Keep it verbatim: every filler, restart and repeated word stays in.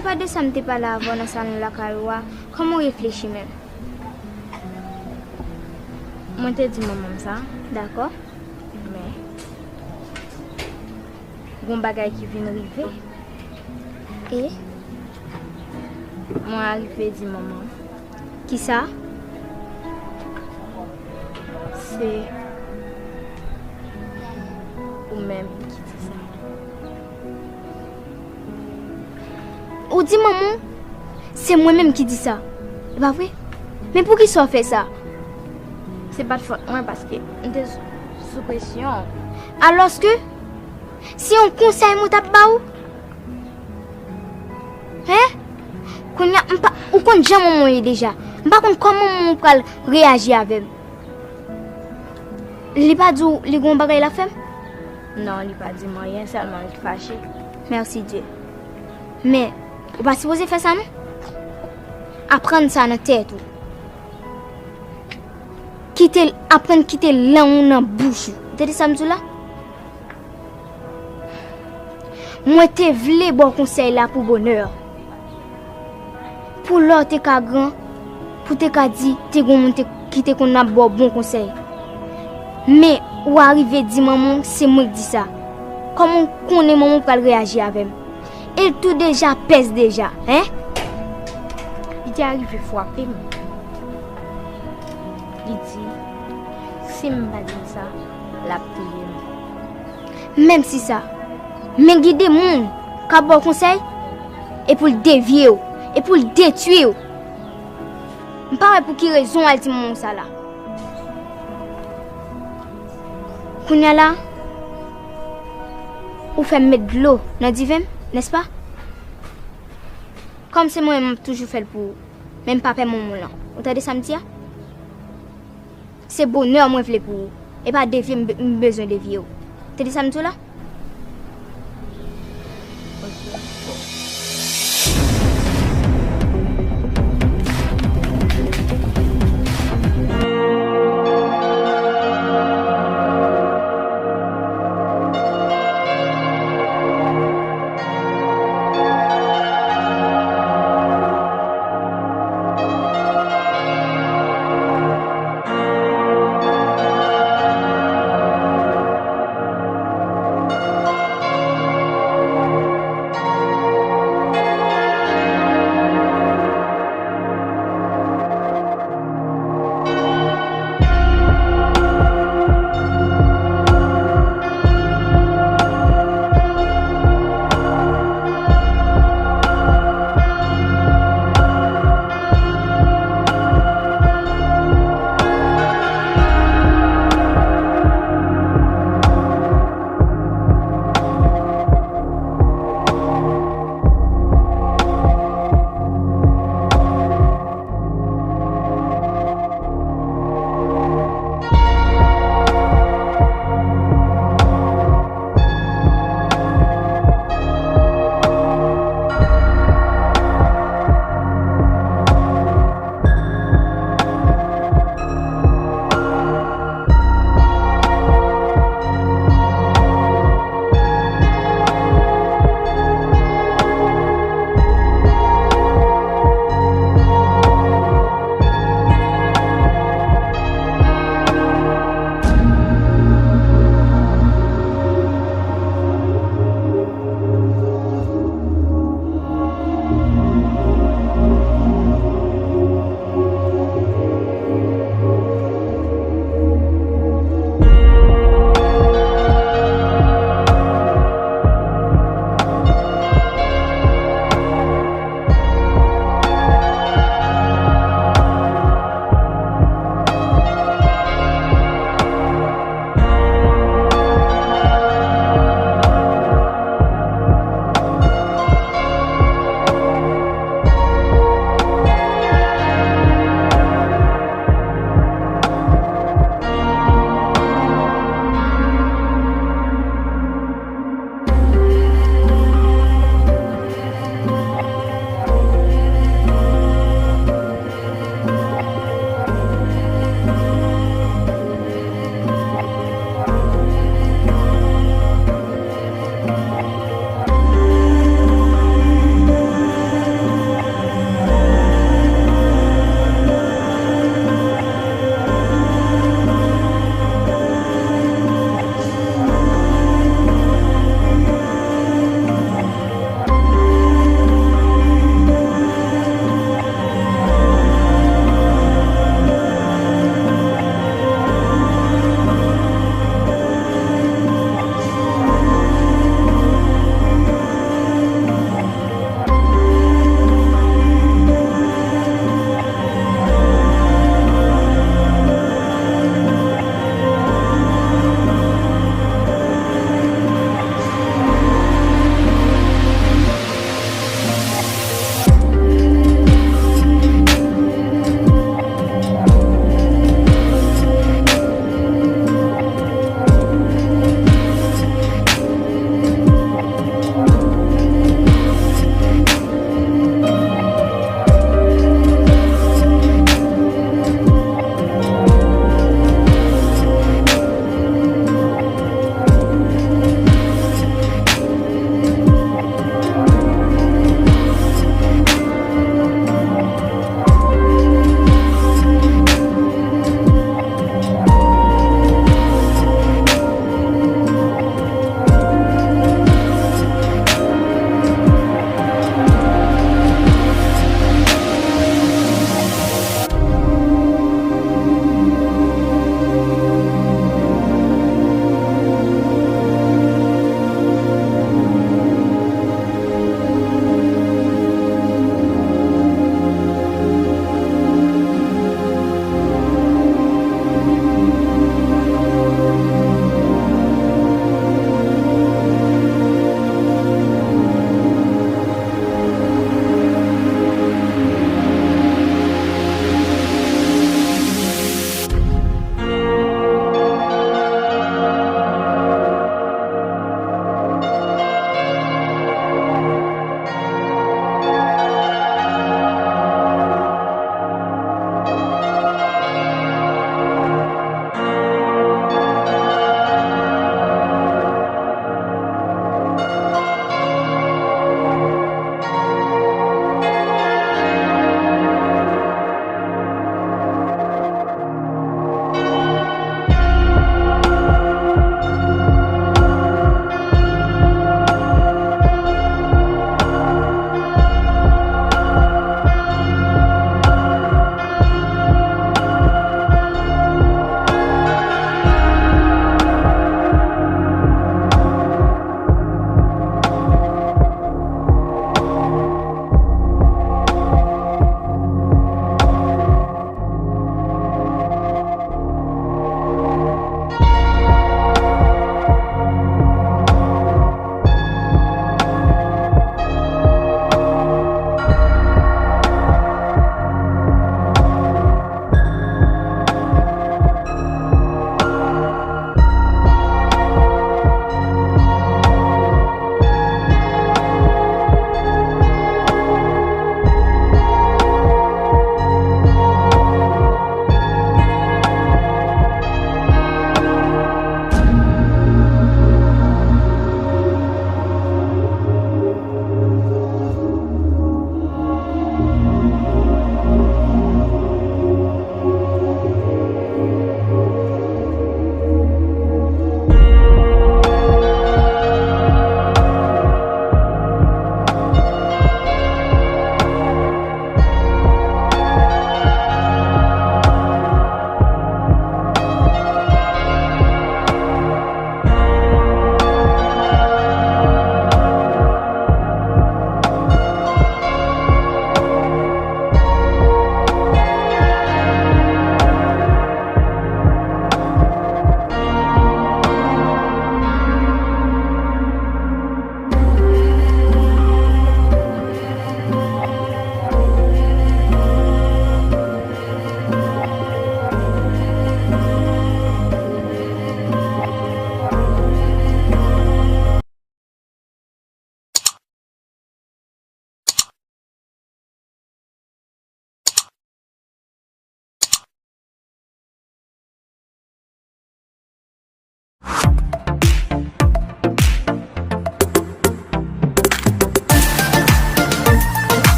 Pa de sa m te pale avè w nan salon lakay ou a, kòman w reflechi menm? Mwen te di manman m sa. Dakò. Men, gon bagay ki vin rive. E? Mwen arive di manman m. Kisa? Se ou menm ki di sa. Ou di manman w, se mwen menm ki di sa. E pa vre? Men poukisa w fè sa? Se pa t fòt mwen paske m te sou, sou presyon. Alòske, se yon konsèy mwen t ap ba w. Hen? Kounye a, m pa, ou konn jan manman w ye deja. M pa konn kòman manman w pral reyaji avè m. Li pa di w li gon bagay l ap fè m? Non, li pa di m anyen, sèlman li fache. Mèsi Dye. Men, ou pa sipoze fè sa non. Aprann sa nan tèt ou. Kite, aprann kite lang ou nan bouch ou. Ou tande sa m di w la? Mwen te vle ba w konsèy la pou bonè. Pou lè w te ka gran, pou te ka di, te gon moun te, ki te konn ap ba w bon konsèy. Men, ou arive di manman w se mwen k di sa. Kòman w konnen manman w pral reyaji avè m? E l tou deja pès deja, en? Li te arive frape m. Li di, si m pa di l sa, l ap touye m. Menm si sa, men gen de moun k ap ba w konsèy, e pou l devye w, e pou l detwi w. M pa wè pou ki rezon w al di manman w sa la. Kounye a la, ou fè m met dlo nan diven m, nèspa? Kòm se mwen menm m ap toujou fè l pou ou, men m pa pè manman w lan. Ou tande sa m di a? Se bonè mwen vle pou ou, e pa devye m be-, m bezwen devye w. Tande sa m di w la?